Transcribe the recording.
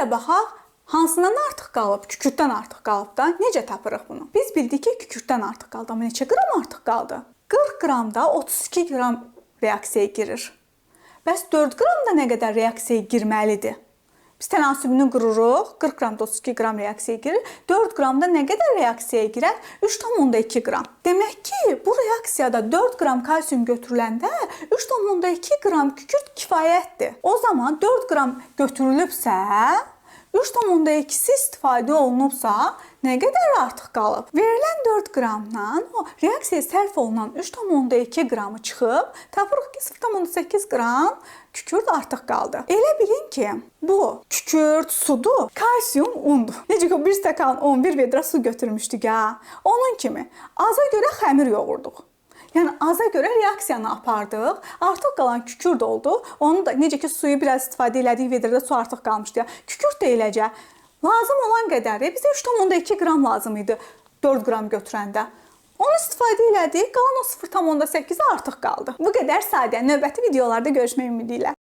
Bizə baxaq, hansından artıq qalıb? Kükürddən artıq qalıb da. Necə tapırıq bunu? Biz bildik ki, kükürddən artıq qaldı. Amma neçə qram artıq qaldı? 40 qramda 32 qram reaksiyaya girir. Bəs 4 qramda nə qədər reaksiyaya girməlidir? Biz tənasübünü qururuq. 40 qramda 32 qram reaksiyaya girir. 4 qramda nə qədər reaksiyaya girər? 3,2 qram. Demək ki, bu reaksiyada 4 qram kalsium götürüləndə 3,2 qram kükürt kifayətdir. O zaman 4 qram götürülübsə, 3,2-si istifadə olunubsa, nə qədər artıq qalıb? Verilən 4 qramdan o reaksiyaya sərf olunan 3,2 qramı çıxıb, tapırıq ki, 0,8 qram kükürt artıq qaldı. Elə bilin ki, bu kükürt sudur, kalsium undur. Necə ki, bir stəkan un, bir vedrə su götürmüşdük ha. Onun kimi aza görə xəmir yoğurduq. Yəni aza görə reaksiyanı apardıq. Artıq qalan kükürt oldu. Onu da necə ki suyu biraz istifadə elədik, vedrədə su artıq qalmışdı. Kükürt də eləcə lazım olan qədəri bizə 3,2 qram lazım idi 4 qram götürəndə. Onu istifadə elədik, qalan o 0,8-i artıq qaldı. Bu qədər sadə. Növbəti videolarda görüşmək ümidi ilə.